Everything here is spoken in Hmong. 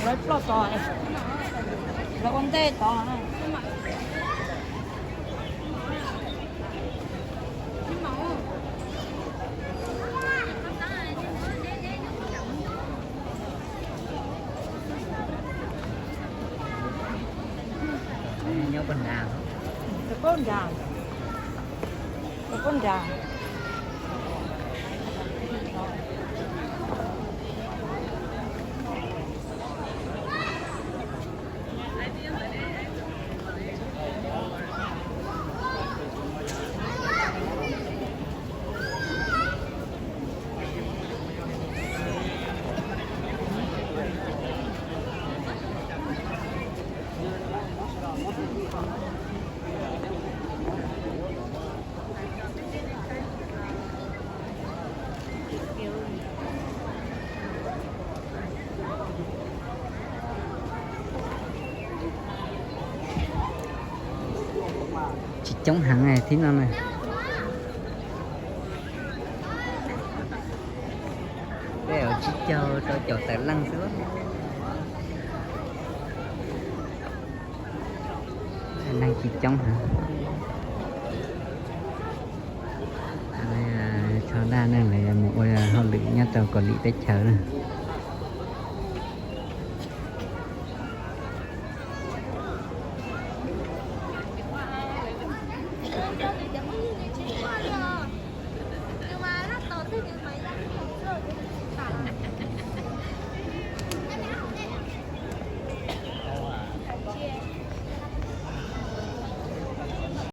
Lawv ploj tod, lawv ua ntej tod. Nyob poj nrag, poj nrag, poj nrag. Tsis coob heev thib no na. Peb tsib caug rau caum tawm leej xwb. Neeg tsis coob heev. Txhob dag neeg lawv mus ua hauj lwm nyob rau Kaus Lim teb chaws na.